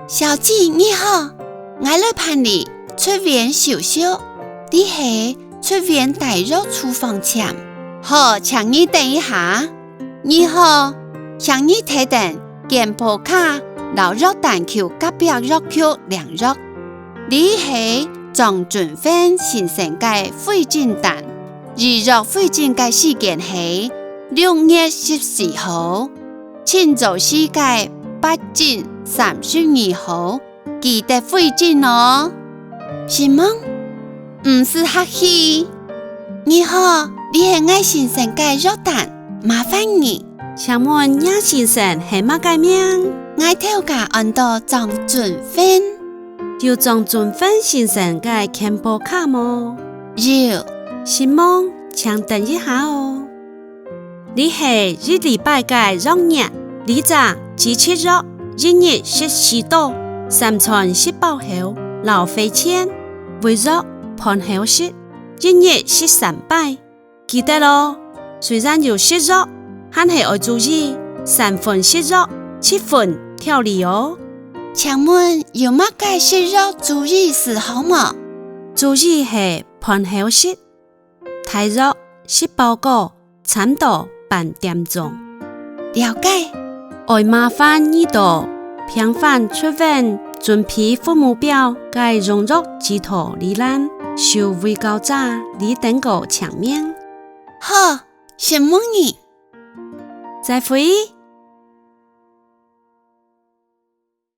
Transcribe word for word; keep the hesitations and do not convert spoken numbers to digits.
小姐你好，𠊎來辦理出院手續，這係出院帶藥處方箋。好，請你等一下。你好，請你提等健保卡摎藥單去隔壁藥局領藥。這係張俊芬先生个回診單，預約回診个時間係六月十四號，清早時个八診三十二號，記得回診哦。承蒙，毋使客氣。你好，這係𠊎先生个藥單，麻煩你。請問若先生係麼个名？𠊎頭家安到張俊芬。有張俊芬先生个健保卡無？有。承蒙，請等一下哦。這係一禮拜个藥丸，這隻止眵藥，一日食四到，三餐食飽後，摎飯前、胃藥、飯後食，一日食三擺。記得哦，雖然有食藥，還係愛注意三分食藥，七分調理哦。請問有麼个食藥注意事項無？注意係飯後食，大約食飽過差毋多半點鐘。了解。愛麻煩你到病房出院準備服務表个用藥指導裡欄，收胃教者裡等過簽名。好，承蒙你。再會。